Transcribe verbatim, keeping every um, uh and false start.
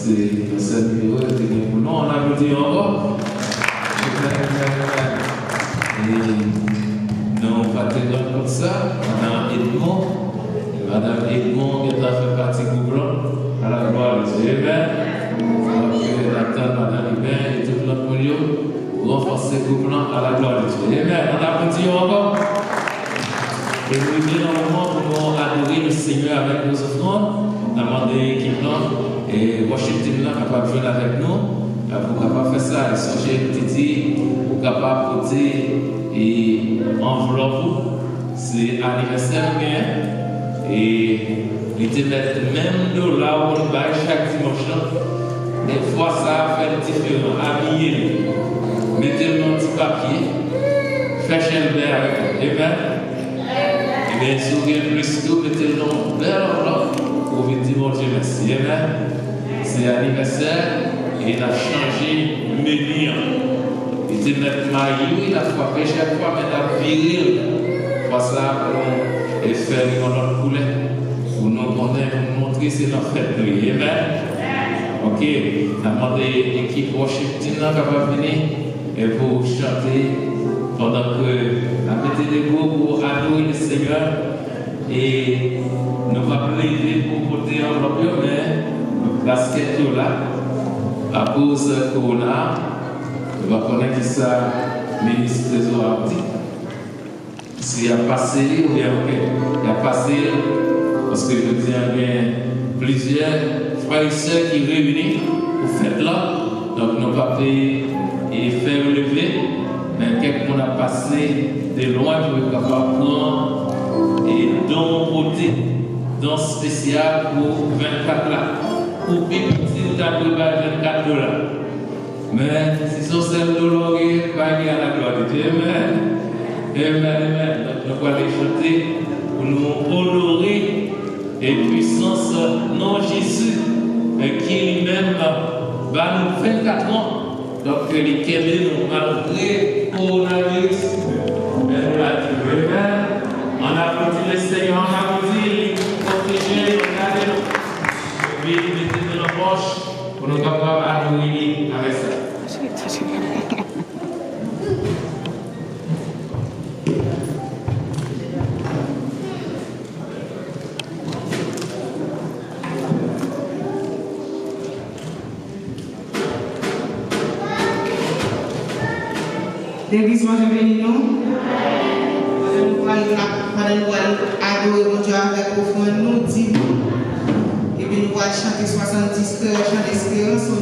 Se yon sèl nimewo yo te gen pou nou. Ann aplodi yo ankò. Amen, amen, amen. E nou pa te rann kont sa, madan Edmond, madan Edmond gentan fè pati gwoup lan. A la glwa de Dye. Amen. Donk, n ap tann madan Iben e tout lòt moun yo pou ranfòse gwoup lan a la glwa de Dye. Amen. Ann aplodi yo ankò. E nou rive nan moman pou nou adore le Senyè avèk nos offrandes. N a mande ekip lan, e worship team lan kapab jwenn avèk nou, pou kapab fè sa. E sonje, nou te di, ou kapab pote, e anvlòp ou. Se anivèsè nou genyen. E li te mèt menm dola ou konn bay chak dimanch lan. Men fwa sa a, fè l diferan. Abiye l. Mete l nan yon ti papye. Fè chèlbè avèk li. Amen. Ebyen, si w gen plis tou, mete l nan yon bèl anvlòp pou w vin di Bondye mèsi. Amen. Se anivèsè, e n ap chanje meni an. Li te mèt mayi, wi, n ap frape chak fwa, men n ap vire l. Fwa sa a, pou nou, e fè l yon lòt koulè. Pou nou konnen, pou nou montre se nan fèt nou ye. Amen. Ok, n ap mande ekip worship team nan kapab vini e pou chante pandan ke n ap mete debout pou adore le Senyè. E nou p ap leve pou pote anvlòp yo, men baskèt yo la. Akoz kowona, nou pa konnen kisa minis trezò a ap di. Si y ap pase li oubyen, ok, y ap pase l, paske jodi a gen plizyè frè e sè ki reyini pou fèt la. Donk, nou p ap, e, fè yo leve, men kèk moun ap pase de lwen pou yo kapab pran, e, don pote, don espesyal pou vennkat la. Pou pi piti, ou ta dwe bay vennkat dola. Men, si se yon sèl dola w genyen, bay li a la glwa de Dye. Amen. Amen, amen. Donk, nou prale chante pou nou onore e pwisans non Jezi, e ki li menm ba nou vennkat an. Donk, ke li kenbe nou malgre kowonaviris. Men nou la di, amen. Ann aplodi le Senyè, ann aplodi li, pwoteje nou, gade nou. Epi, mete nou nan pòch. Pou nou kapab adore li avèk sa. Legliz, Bondye beni nou. Pandan nou pral, pandan nou pral adore Bondye avèk ofrann nou, dim nou. Epi nou pral chante swasanndis kreyòl, chan desperans.